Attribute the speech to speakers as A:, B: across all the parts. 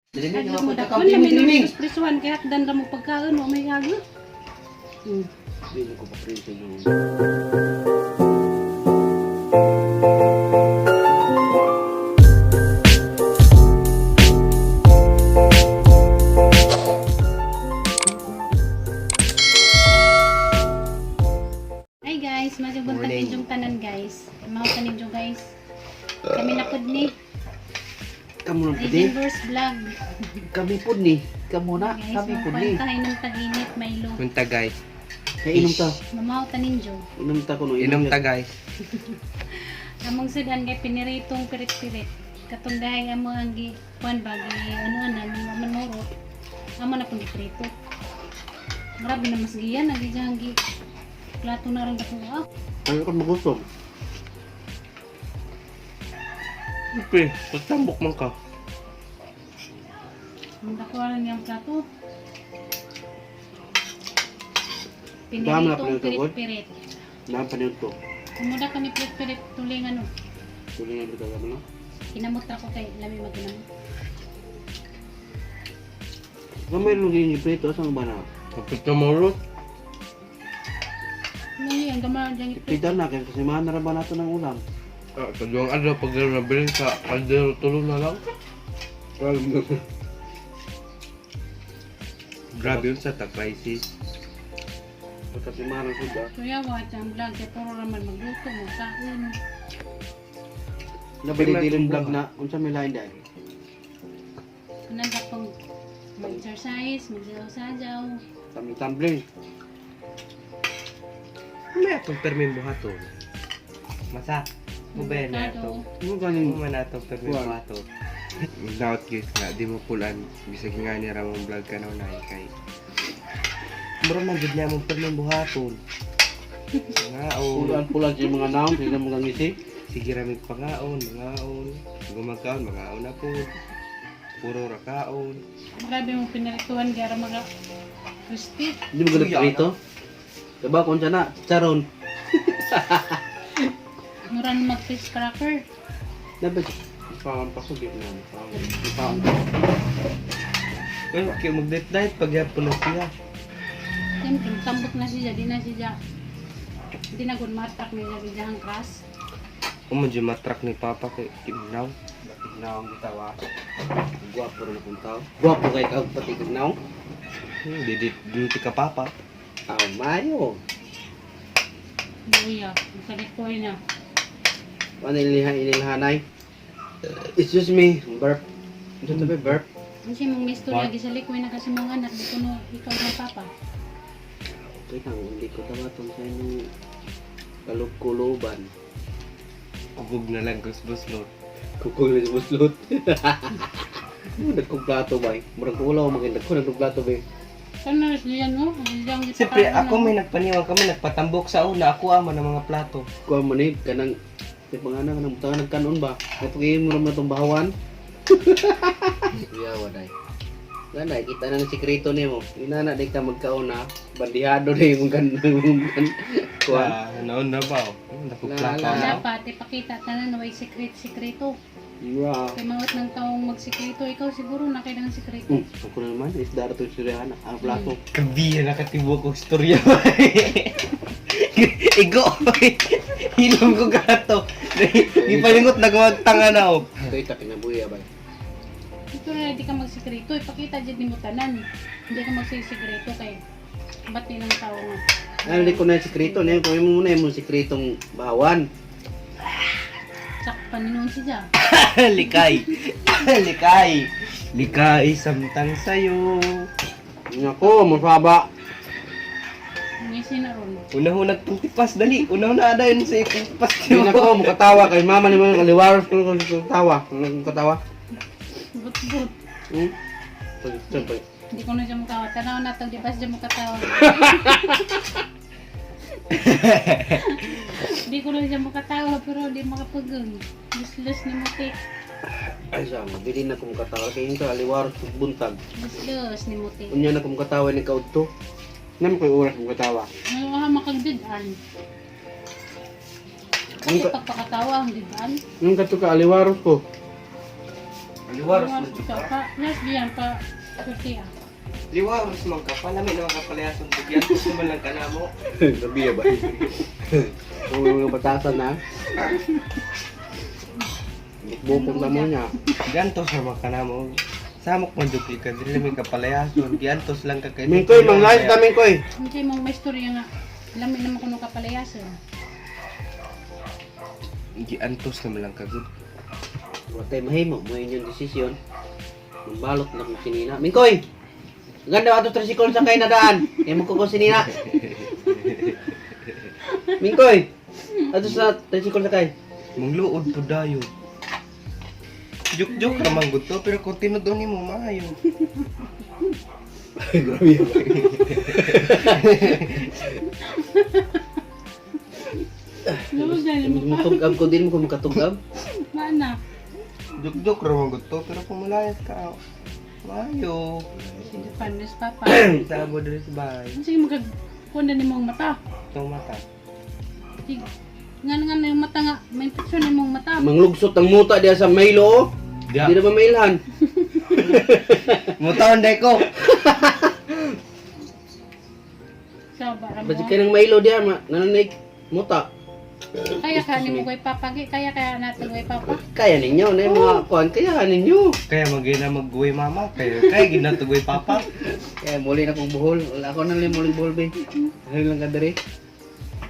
A: Dili
B: Adlaw
A: mo
B: mo
A: punta ka
B: dakon na may
A: dili.
B: nung prisuhan kay hatdan ra mo pagkaon mo may hago.
A: Dili ko pa prito yung
B: Hi guys, masibon ta
C: Morning.
B: ninyong tanan guys. Mao ta ninyo guys. Kami na pud ni
A: Kamo na pud ni.
B: Legenders Vlog.
A: Kami pud ni. Kamo na,
B: Guys,
A: kami pud ni.
B: makuha tayo ng tag-init, Milo.
C: Munta guys.
A: Kay inom ta.
B: Mamaw ta ninyo.
A: Inom ta kuno.
C: Inom ta guys.
B: Among sudan kay piniritong pirit-pirit. Katong dahay amo ang gi kuan ba gi ano ana man muro. Amo na pud giprito. Grabe na mas giyan ang gi gi plato na rin ako. Ah,
A: Ay ko magusog.
C: Upe, pagtambok man ka.
B: ang dako rin niyang plato.
A: Dami na
B: Piniritong
A: pala ito, God.
B: pirit-pirit.
A: Dami pa niyo to.
B: Kumuda kami pirit-pirit tuling ano.
A: Tuloy na bitaw mo na.
B: Kinamot ra ko kay lami maginamot.
A: Gamay lang yung prito sa ba na?
C: Kapit na morot.
B: Ano yan, gamay ang diyang
A: Pita na kay kasi mana ra ba nato ng ulam.
C: Ah, taduang adlaw pag gano'n nabilin sa kaldero tulo na lang. Grabe yun sa ta-crisis.
A: Pagka mana ko da.
B: Kuya, wat ang vlog kay puro raman magluto, magkaon.
A: Nabali dilin vlog na unsa may lain dai.
B: Kanang pang mag-exercise, magsayaw-sayaw.
A: Tumbling-tumbling.
C: May atong permin buhaton. Masa? Mo ba yan na ato?
A: Ano ganing
C: Mo man atong permin
A: Kuwan.
C: buhaton. Daot guys nga, di mo pulan. Bisag nga ni Ramon vlog ka na unay kay. Mura man gud niya mong permin buhaton. Ngaon.
A: pulan-pulan sa mga naong sila mga ngisi.
C: Sige ramig pangaon, mangaon. Gumagkaon, mangaon na po. Puro rakaon.
B: Grabe mo pinarituan gyara mga crispy.
A: Hindi mo ganun prito. Diba kung na, charon.
B: Mura na mag fish cracker.
A: Dapat parang pasugit na. Parang
C: Eh, kaya mag-diet pag yapon na siya.
B: Siyempre, tambok na siya, di na siya. Di na gud matrak niya siya ang crush.
C: Umudyo matrak ni Papa kay Kimnaw.
A: naong bitaw ah. Gwapo rin akong tao. Gwapo kay kag pati kag naong.
C: Di di di ka Papa.
A: Ah, mayo.
B: Buya, ang kalikoy na.
A: Ano ilihan inilhanay? Excuse me, burp. Ito tabi burp.
B: Kasi mong misto
C: What?
B: lagi sa likoy na kasi mga anak, di ko no, ikaw na papa.
A: Okay lang, hindi ko tawaton sa inyong kalub-kuluban.
C: Kugog na lang kusbuslot.
A: Kukul na buslot. Nagkong plato ba? Murag ulaw maging nagko nagkong plato ba?
B: Saan na siya no? Siyang
C: Siyempre, ako may nagpaniwang kami, nagpatambok sa una. Ako ama ng mga plato.
A: Kuha mo ni kanang di pangana kanang butangan nagkanon ba? Kay mo naman itong bahawan. Kuya waday. Ganay kita na ng sikreto nimo. Inana di ka magkaon na bandihado na imong kan imong kan kuha.
C: Ah, naon na ba? Oh? Nagkong plato
A: La, la.
C: na.
B: Dapat ipakita tanan na way secret sekreto.
A: Yeah.
B: Kay mawat ng taong magsikreto, ikaw siguro na kailangan sikreto.
A: Ako na naman isda ra to istoryahan ang plato.
C: Kabihan nakatibo ko istorya. Igo! Hilom ko gato. Ipalingot nagmagtanga na oh.
A: Kay ta kinabuhi abay.
B: Ito na hindi ka magsikreto, ipakita dyan ni mo tanan. Hindi ka magsisikreto kay ba't ng tao nga.
A: Ay, hindi ko na yung sikreto niyo. Kung mo muna yung sikretong bahawan.
B: Sakpan ni noon siya.
C: Likay. Likay. Likay samtang sayo.
A: Nako, masaba.
B: Ngisi na ron.
C: Una ho nagpuntipas, dali. Una ho na adayon sa ipuntipas.
A: Hindi na ko, mukatawa kay mama ni mga kaliwaros ko ko katawa. Ano katawa?
B: But-but.
A: Hmm? Siyempre.
B: Hindi ko na siya mukhawa. Tanaw na ito, di ba siya mukatawa? Hindi ko na siya mukatawa pero di makapagang. Useless ni Muti.
A: Ay, sama. Dili na ko mukatawa. Kaya yung kaliwaros ko buntag.
B: Useless ni Muti.
A: Unya na ko mukatawa ni kaudto. Naman ko yung oras mukatawa.
B: Ano ka makagdidan? Kasi
A: Ang
B: pagpakatawa ang didan.
A: Yung kato ka aliwaros ko.
C: Liwaros man jud
B: Sa
C: ka.
B: pa, nas diyan pa kurtiya.
C: Liwaros man ka pa. Lami naman ka palayason. Giantos naman lang ka namo.
A: Gabi ba? Kung mga batasan na. Bukong na mo niya.
C: Giantos naman ka namo. Samok man jud ka dili lami ka palayason. Giantos lang ka kay.
A: Mingkoy, manglayas na Mingkoy.
B: Hindi mong may istorya nga. Lami naman kuno kapalayason.
C: Giantos naman lang ka gud.
A: Watay mahimo mo inyong desisyon. Mambalot na kong sinina. Mingkoy! Ganda ato tricycle sa kay nadaan. Imo ko ko sinina. Mingkoy! Ato sa tricycle sa kay.
C: Mangluod po dayo. Juk-juk ra man gud to pero kung tinud nimo maayo.
A: Grabe ba?
B: Luwag na mo pa.
A: Matugab ko din mo kung makatugab.
B: Maana.
C: Juk-juk ra man gud to pero kung malayas ka maayo.
B: Sige panis papa.
C: Sa amo diri sa bahay.
B: Sige magag kuan na nimong mata.
C: Itong mata.
B: Sige. Nga nga na yung mata nga, may infection na imong mata.
A: Manglugsot ang muta diya sa Milo. Oh.
C: Diya.
A: Di na ba mailhan?
C: Mutaon day ko.
B: Sa bara mo.
A: Basta kay ng Milo diya ma nananay muta.
B: Kaya ka nimo koy papagi, kaya kaya natin koy papa.
A: Kaya ninyo na yung mga kuan kaya ninyo.
C: Kaya magina magguwi mama, kaya kaya ginatugoy papa.
A: Kaya muli na kong buhol. Wala ako nang muling buhol be. Ano lang ka diri?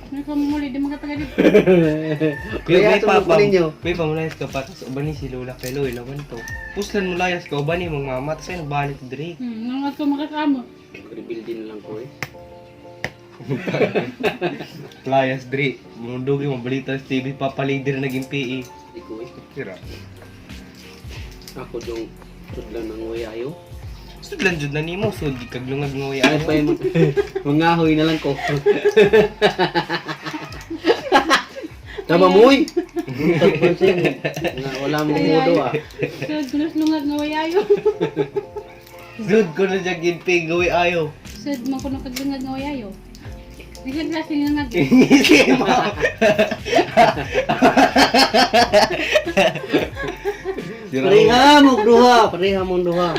B: May pamuli di mga taga dito.
A: Kaya
C: may
A: tulog ko
C: papa,
A: ninyo.
C: may pamulayas ka pa, tapos uban ni si Lola kay Loy, lawan to. Puslan mo layas ka, uban ni mong mama, tapos ay nagbalik diri.
B: Nang ato makakamo.
A: Rebuild din lang ko eh.
C: Layas diri, mundugi mo balita sa TV, papalig diri naging PE.
A: Di ko eh.
C: Kira.
A: Ako dong sudlan ng wayayo.
C: Sudlan jud na nimo, sud kag lungag nga
A: Ano pa yung mangahoy na lang ko. Tama mo eh. Wala mong modo ah.
B: So, gulos lungag nga wayayo.
C: Sud ko na siya ginpi gawi ayo.
B: Sud man kuno kag lungag nga wayayo. Bisan klase nga ngag.
C: Ngisi mo.
A: Pareha mong duha. Pareha mong duha.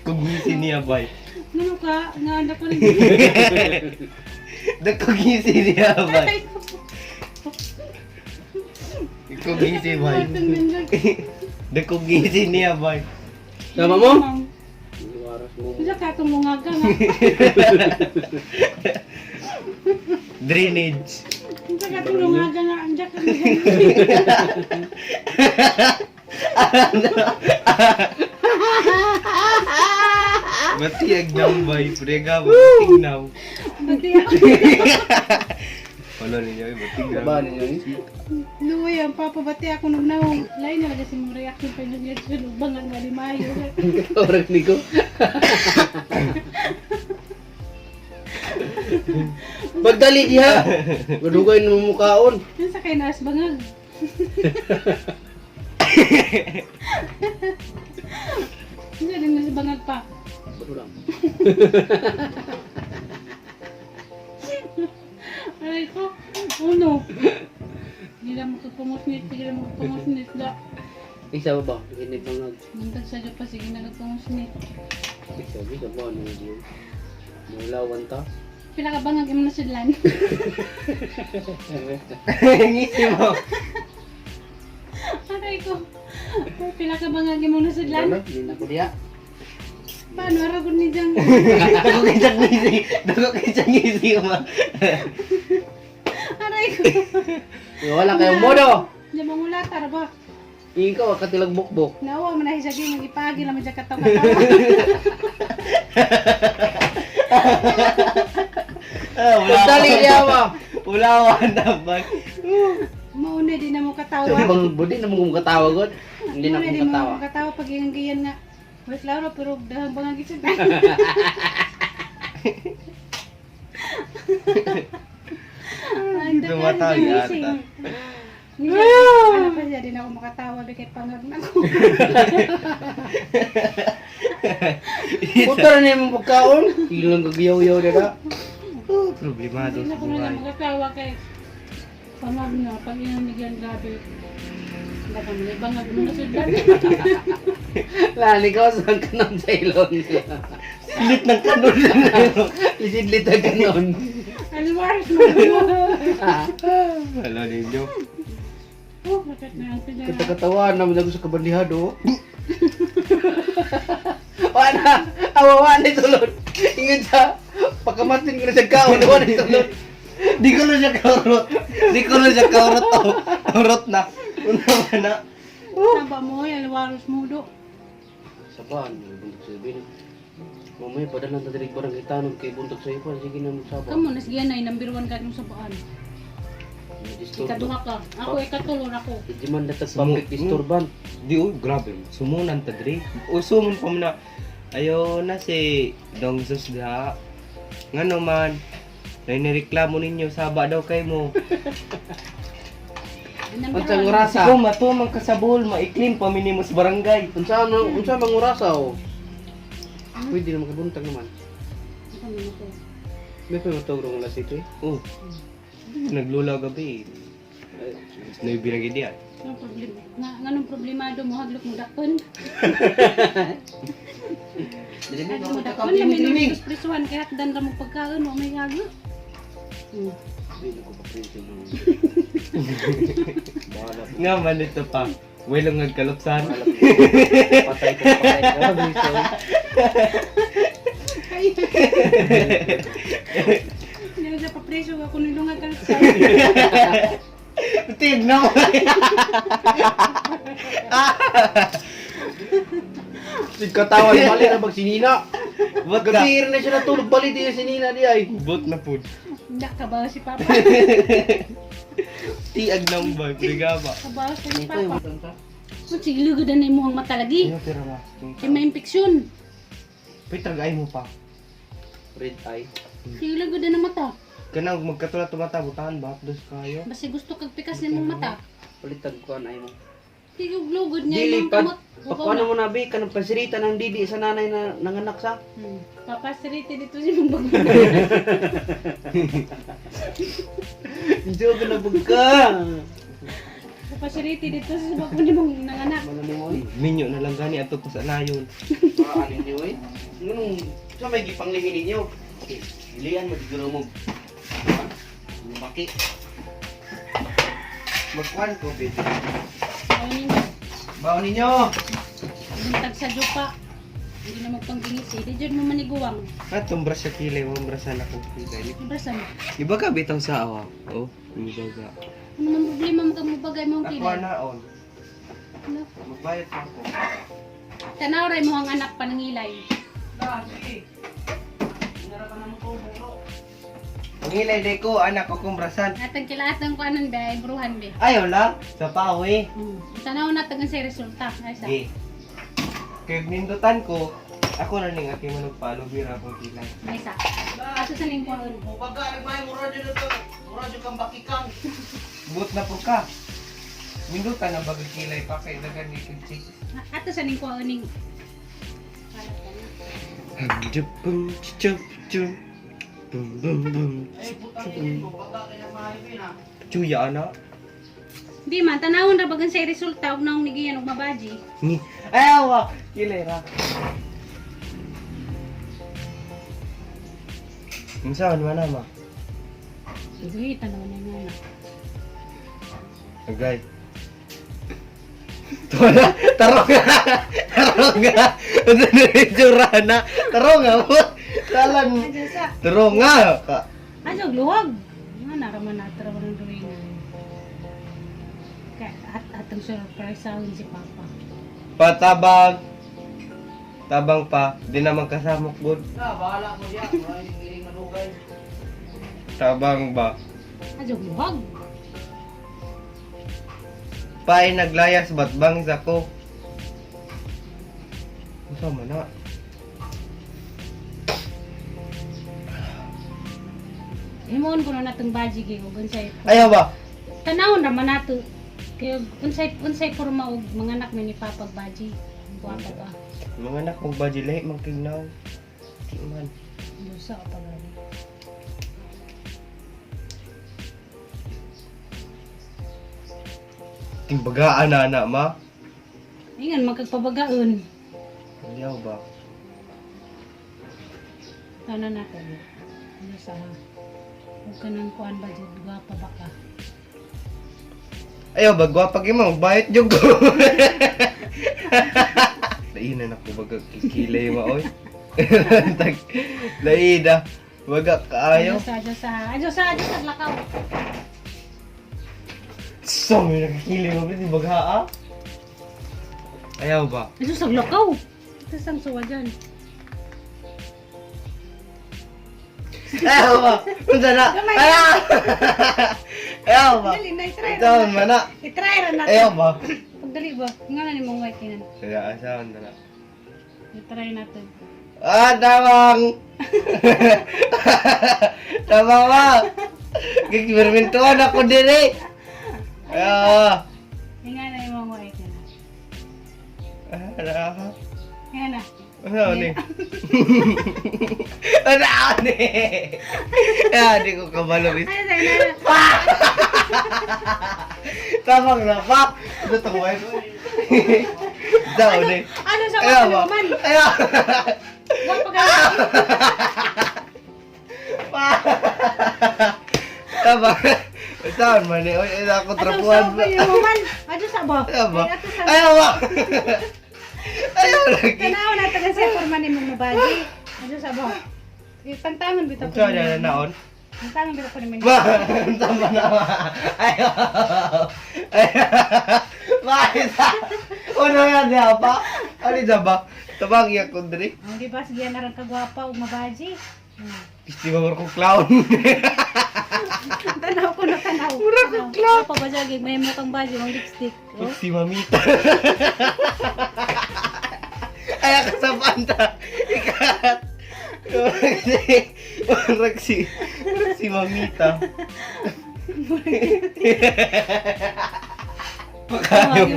C: Kung ngisi niya bay.
B: Ngano ka nga anda ko rin.
C: Dagkong ngisi niya bay. Dagkong ngisi bay. Dagkong ngisi niya bay.
A: Tama mo? Waras mo.
B: Bisa ka itong lungaga nga.
C: Drainage.
B: Bisa ka itong lungaga nga. Andiyan ka.
C: Matiyag nambay, prega, batig now.
B: Pati ako.
C: Wala ninyo, eh, batig
A: Baba
C: now.
A: ninyo eh.
B: Luwi ang papa, bati ako nung naong. Lain na lagi si mong reaction pa yung reaction. Bangan nga di mayo.
A: Oras ni ko. Pagdali diha. Gadugay na mukhaon.
B: Yun sa kay naas bangag. Hindi din na si bangag pa.
A: Bato lang.
B: Aray ko. Uno. Hindi lang makapungusnit. Sige lang makapungusnit. Da.
A: Isa ba ba? Hindi pa nga.
B: Muntag sa pa. Sige na nagpungusnit.
A: Isa ba ba ano yun? Mulawan ta.
B: Pila ka bangag imo na sidlan.
C: Ngisi mo.
B: Aray ko. Ay, pila ka bangag imo na sidlan.
A: Wala, hindi na ko diha.
B: Paano ara gud ni jang?
C: Dagko kay siyang ngisi. Dagko kay siyang ngisi mo.
B: Aray ko.
A: Wala kayong modo.
B: Di mo ngulata ra ba?
A: Ikaw katilag bukbok.
B: Nawa man na siya gyud ipagi lang man siya katawa-katawa.
C: Ah, wala.
A: Pagdali diha ba?
C: Wala wa na bay.
B: Mauna di na mo katawa.
A: Bang budi na mong katawa god. Hindi na
B: Mauna
A: akong
B: di mo
A: katawa.
B: katawa pag iyang giyan nga. Wait klaro pero dahang bangag siya. Ang
C: Tumatawa yata.
B: Ano pa siya, di na ako makatawa kay pangag na ako.
A: Puta na imong pagkaon. Ilang gagyaw-yaw dira.
C: Oh, problemado
B: Hindi
C: sa
B: na ko na
C: buhay.
B: makatawa kay pangag na pag iyang bigyan grabe. Baka malibang nga mo sudlan.
A: Lani ko sa kanon sa ilon.
C: Silit ng kanon.
A: Lisidlit ang kanon.
B: Alwaris mo.
C: Wala ninyo.
B: Oh, bakit na ang sila.
A: Katakatawan naman ako sa kabandihado. Wala, awa wala sulod. Ingon sa pagkamatin ko na sa kaon, wala sulod.
C: Di ko na siya kaurot. Di ko na siya kaurot. Oh. Kaurot na. Una ba na?
B: Saba mo, ay, alwaris mo do.
A: Saban, buntag sa bin. Mamaya padala ta diri barangay tanon kay buntag sa ipan sige na mo saba.
B: Kamu, nasgiyan ay number 1 ka nung sabaan.
A: Disturb.
B: Ikaduha ka. Ako, ikatulor ako.
A: Di man datag public disturban.
C: Di oh, grabe. Sumunan ta diri. O sumun pa mo na. Ayo na si Dong Jesus diha. Ngano man. Nay nireklamo ninyo saba daw kay mo.
B: Number
A: Unsang
B: 1.
A: orasa?
C: Ko matumang kasabol, maiklim pa minimo sa barangay.
A: Unsa man unsa mang orasa oh? Pwede na makabuntag naman.
B: Ako naman ko.
A: May pa matawag rong alas ito eh.
C: Oh. Naglulaw gabi. Mas nuebe na gid yan.
B: Anong problema? Nga, nganong problemado mo, haglok mo dakon.
A: Dili mo
B: Haglok mo dakon, lamin mo sus prisuhan, kaya dan ra mo pagkaon, wa may hago.
A: Hindi ko pa print mo. Bahala.
C: Nga man ito pa. Walang nagkalupsan.
A: Patay ko, patay ko. Biso.
B: Hindi na siya papreso, ako nilunga kalsa.
C: Tignan mo.
A: Katawan, bali na bag sinina.
C: Bot ka.
A: Gabi na siya natulog, bali di sinina di ay.
C: Bot na po.
B: Hindi ka ba si Papa?
C: Tiag ng bag. Liga ba?
B: Kabaw si Papa. So, sige, lugod na imong mata lagi.
C: Ano tira ba?
B: Kay may infeksyon.
C: Pwede tagay mo pa.
A: Red eye.
B: Sige, lugod na mata.
C: Kanang magkatula tumata, butahan ba? Dos kayo.
B: Basta gusto kag pikas ni mong mata.
A: Palitag ko ay mo.
B: Sige, lugod niya
A: Dili
B: imong
A: pag
B: kamot.
A: pagkuan mo na bi kanang pasirita ng didi sa nanay na nanganak sa.
B: Papasirite dito si mong bagong.
A: Joke na bugka.
B: Papasirite dito sa bagong ni mong nanganak.
A: Mana ni mo eh.
C: Minyo na lang gani ato ko sa nayon.
A: Ano ninyo eh? Nganong sa may gipanglihin ninyo? Okay, Ilian mo siguro mo. Baki.
C: Magkuhan ko, baby.
B: Ayaw ninyo.
A: Baon ninyo.
B: Buntag sa jupa. Hindi na magpanggingis eh. Di dyan mo maniguwang.
C: At tumbras sa kilay, mambrasan akong kilay.
B: Ibrasan.
C: Iba ka bitaw sa awa. Oh, iba ka.
B: Ano man problema mo kang mubagay mo ang
C: Ako
B: kilay?
C: na on.
B: Ano?
C: Magbayad pa ako.
B: Tanaw ray mo ang anak panangilay.
A: Na, sige. Narapan na mo to, bro.
C: Ang ilay day ko, anak ko kumbrasan.
B: Atang kilaatang ko anan be, ay bruhan be.
C: Ayaw lang, sa pawi.
B: Tanaw na tagan sa resulta. Ay sa.
C: Okay. Kaya nindutan ko, ako na ning aking manugpalo, bira akong kilay.
B: Ay sa. Aso sa ning kuan.
A: Mubaga nagmay mo radyo na to. Radyo kang bakikang.
C: Buot na po ka. Mindutan na bagay kilay pa kay dagan ni Kinchi.
B: Ato sa ning kuan ning.
C: Bum bum bum.
A: Ay putang ina mo, baga kay na maayo na.
C: Chuya ana.
B: Di man tanawon ra bagan sa resulta og naong nigiyan og mabaji.
C: Ni. Ayaw, kilay ra. Unsa man na ma?
B: Sige, tanaw na nga na.
C: Agay. Tuwa taro nga. Taro nga. Ano na itsura na? Taro nga mo. Talan.
B: Ajo sa.
C: Taro nga. Ka.
B: Ajo luwag. Nga naraman na tara man doing. Kaya at atong surprise sa si Papa.
C: Patabang. Tabang pa. Di naman kasamok good.
A: Na, bahala mo diya. Ay, giring manugay.
C: Tabang ba?
B: Ajo luwag.
C: Paay naglayas ba't bangis ako? Unsa man na?
B: Himuon ko na natong baji gi og unsay.
C: Ayaw ba?
B: Tanawon ra man nato. Kay unsay unsay porma og mga anak mi ni Papa baji. Guwapa ba?
C: Mga anak mong baji lahi mang kignaw. Di man.
B: Lusa pa gani.
C: Timbagaan na na ma.
B: Ingan magkagpabagaon.
C: Ayaw ba?
B: Ano natin? Ano sa huwag ka nang kuan ba dyan, gwapa ba ka?
C: Ayaw ba gwapa gyud mo, bayot jud ko. Lainan ako baga kikilay ma oy. Tag laida. Baga kaayo.
B: Adyo sa, adyo sa, adyo sa, adyo sa lakaw.
C: So, may nakikilay mo ba baga ah? Ayaw ba?
B: Adyo sa lakaw. Ito sang suwa dyan.
C: Ayaw ba? Unsa na? Ayaw! Ayaw ba?
B: Dali na, itry
C: Ito man na.
B: I-try ra natin.
C: Ayaw ba?
B: Pagdali ba? Nga na ni mong white yan.
C: Kaya asahan na na.
B: I-try natin.
C: Ah, tamang! Tama ba? Gigbermentuan ako diri. Ah,
B: Nga na ni mong white yan.
C: ah,
B: Nga na.
C: ano ni? Ano ni? Ah, di ko kabalo.
B: Ay, ay, ay, ay.
C: Tamang na pa. Ito tong wife. Daw ni.
B: Ano sa
C: Ayaw
B: mga
C: ba?
B: naman?
C: Ayaw.
B: Gwapa ka.
C: Tama. Saan man eh? Oy, ako
B: Adyo sa
C: trapuan.
B: ba yung man? Adyo sa ba?
C: Ayaw ba?
B: Ay, adyo sa
C: Ayaw ba? Ayaw lagi.
B: Tanaw na taga sa forma ni mong mabagi. Adyo sa ba? Tangtangan bitaw
C: Unsa na naon?
B: Tangtangan bitaw ko ni mong.
C: Ba, tama na ba? Ayaw. Ayaw. Bakit? Ano yan niya pa? Ano na ba? Tabang iya ko diri.
B: Oh, di ba sige na rin kagwapa ug mabaji.
C: Isti ba ko clown?
B: Tanaw ko na tanaw. Mura ko clown. Pa ba jagi may mo kang baji mong lipstick. Oh.
C: Si mamita. Ay, ako sa panta. Ikat. Murag si mamita. Pakayo.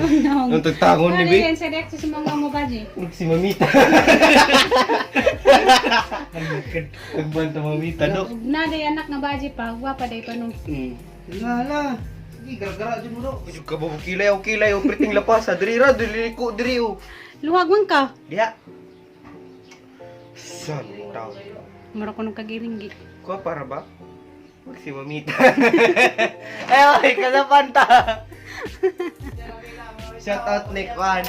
C: Ang tagtangon ni
B: Ano
C: Bi.
B: yan sa reaction sa mga mabaji?
C: Murag si mamita. Nagbanta mamita do.
B: Ug na day anak nga baji pa, gwapa day pa nung.
A: Lala. Sige, gara-gara dyan mo do.
C: Medyo ka ba kilay o kilay o priting lapasa. Diri ra, dili ko diri o.
B: Luwag man ka.
C: Diha. San tao.
B: Mura ko nung kagiringgi.
C: Kuha para ba? Wag si mamita. Ay, okay, kasapanta. Shout out ni Kwan.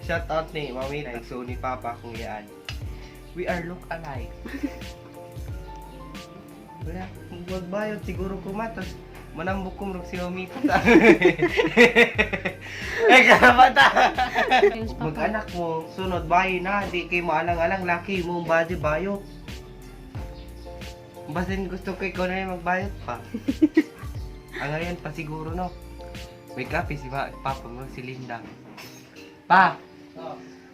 C: Shout out ni Mamita. So ni Papa kung yaan. We are look alike. Wala, magbayot siguro kumatos. Manambok ko murag si Mamita. Eh, kasapanta.
B: Ayun, sa papa.
C: Mag-anak mo, sunod bahay na, di kay maalang-alang laki mo ang body bayot. Basin gusto ko ikaw na yung magbayot pa. Ang ngayon pa siguro no. Wake up eh, si papa mo, si Linda. Pa!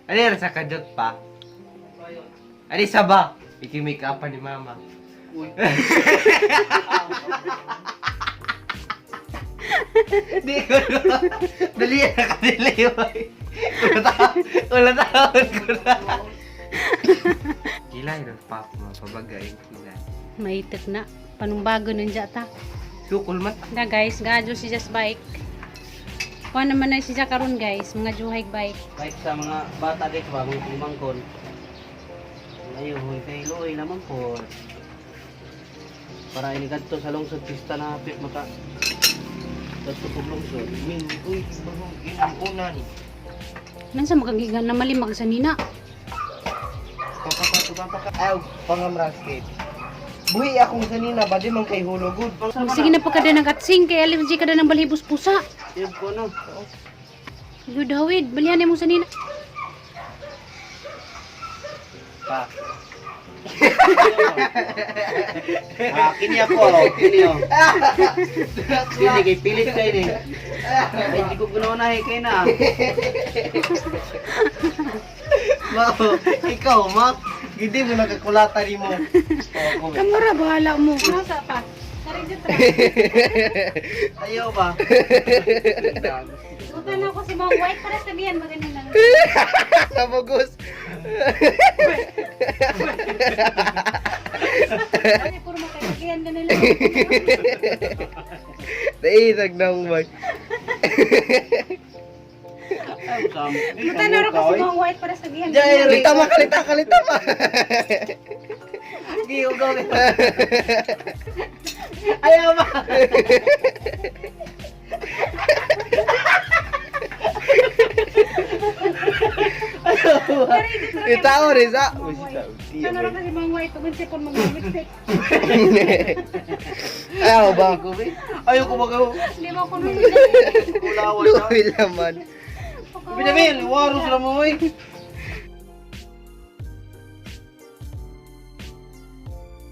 C: Ano yan sa kajot pa? Ano sa ba? Iki-make up pa ni mama.
A: Uy.
C: Di ko na. Dali na kadili. Wala taon ko na. Kilay rin papa mo, pabagay yung kilay.
B: Maitik na. Panumbago nun dya ta.
C: Sukol man.
B: Da guys, gadyo si Just Bike. Kuha naman na si Jack karon guys, mga juhay bike.
A: Kahit sa mga bata guys ba, mga pumangkon. Ngayon, kay Loy naman po. Para inigadto sa lungsod, pista na hapit maka. Gadto po lungsod.
C: Min, uy, bagong inuunan.
B: Nan sa makagigan na malimag sa nina.
C: Ayaw, pangamrasket. Buhi akong sanina ba di man kay hulogod.
B: Sige na pa kada ng atsing kay alim di kada ng balhibos pusa.
A: Yun ko no.
B: Ludawid, balihan mo sa nina.
C: Pa.
A: Ah, kini ako, oh, kini oh. Dili kay pilit kay ni. Ay di ko ganaw na eh, kay na.
C: Ma, ikaw, ma. Hindi mo nakakulata ni mo. Oh,
B: Kamura bahala mo. Nasa pa. Kari dito.
A: Ayaw ba?
B: Utan ako si Ma'am White para sabihan maganda lang.
C: Sa bugos.
B: Ay, puro makaibigan na nila.
C: Naisag na umay.
B: Buta na ro kasi mga white para sa gihan.
A: Jai,
C: Kalita ma, kalita, kalita ma.
A: Giugaw ka. Ayaw ba?
C: Itaw Reza.
B: Ano ro kasi mga white ug unsa pon mga lipstick.
C: Ayaw ba?
A: Ayaw ko magaw.
B: Di mo ko nung
A: Kulawan na.
C: Luwi laman.
A: Binabil, waros na mo eh.